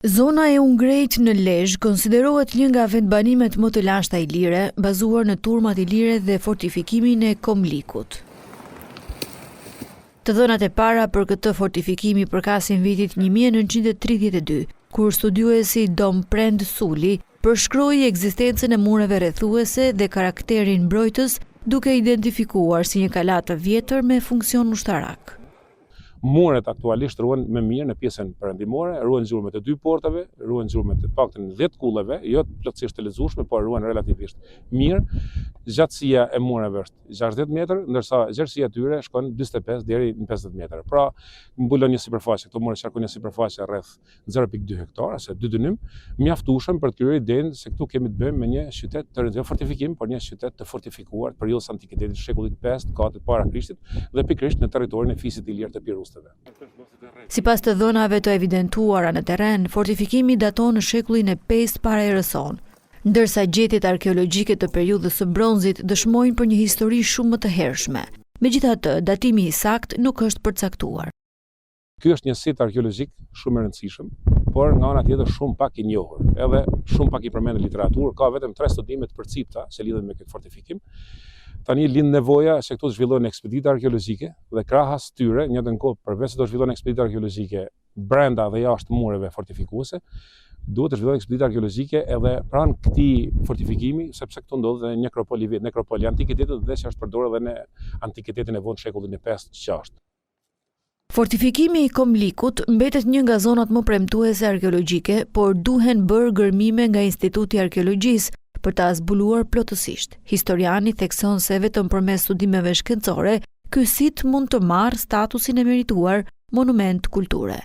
Zona e Ungrejt në Lezhë konsiderohet një nga vendbanimet më të lashta ilire, bazuar në turmat ilire dhe fortifikimin e Komlikut. Të dhënat e para për këtë fortifikim i përkasin vitit 1932, kur studiuesi Dom Prend Suli përshkroi ekzistencën e mureve rrethuese dhe karakterin mbrojtës duke identifikuar si një kala të vjetër me funksion ushtarak. Muret aktualisht ruhen më mirë në pjesën perëndimore, ruhen gjurmët e dy portave, ruhen gjurmët të paktën 10 kulleve, jo plotësisht të lexueshme, por ruhen relativisht mirë. Gjatësia e mureve është 60 metër, ndërsa gjerësia e tyre shkon 45 deri në 50 metër. Pra, mbulon një sipërfaqe, këto mure qarkojnë një sipërfaqe rreth 0.2 hektar ose 2 dynym, mjaftueshëm për të krijuar idenë se këtu kemi të bëjmë me një qytet të rëndësishëm, jo fortifikim, por një qytet të fortifikuar të periudhës së antikitetit, shekullit 5, 4 para Krishtit dhe pikërisht në territorin e fisit ilir të Pirustëve. Sipas të dhënave të evidentuara në terren, fortifikimi daton në shekullin e 5 para erës sonë, ndërsa gjetjet arkeologjike të periudhës së bronzit dëshmojnë për një histori shumë më të hershme. Megjithatë, datimi i saktë nuk është përcaktuar. Ky është një sit arkeologjik shumë i rëndësishëm, por nga ana tjetër shumë pak i njohur, edhe shumë pak i përmendur në literaturë, ka vetëm tre studime të përcipta që lidhen me këtë fortifikim. Tani lind nevoja që këtu të zhvillohen ekspedita arkeologjike dhe krahas tyre, në njëjtën kohë përveç se do zhvillohen ekspedita arkeologjike brenda dhe jashtë mureve fortifikuese, duhet të zhvillohen ekspedita arkeologjike edhe pranë këtij fortifikimi, sepse këtu ndodhet edhe një nekropol i vjetër, nekropol i antikitetit dhe që është përdorur edhe në antikitetin e vonë shekullin e 5-6. Fortifikimi i Komlikut mbetet një nga zonat më premtuese arkeologjike, por duhen bërë gërmime nga Instituti i Arkeologjisë për ta zbuluar plotësisht. Historiani thekson se vetëm përmes studimeve shkencore, ky sit mund të marrë statusin e merituar monument kulture.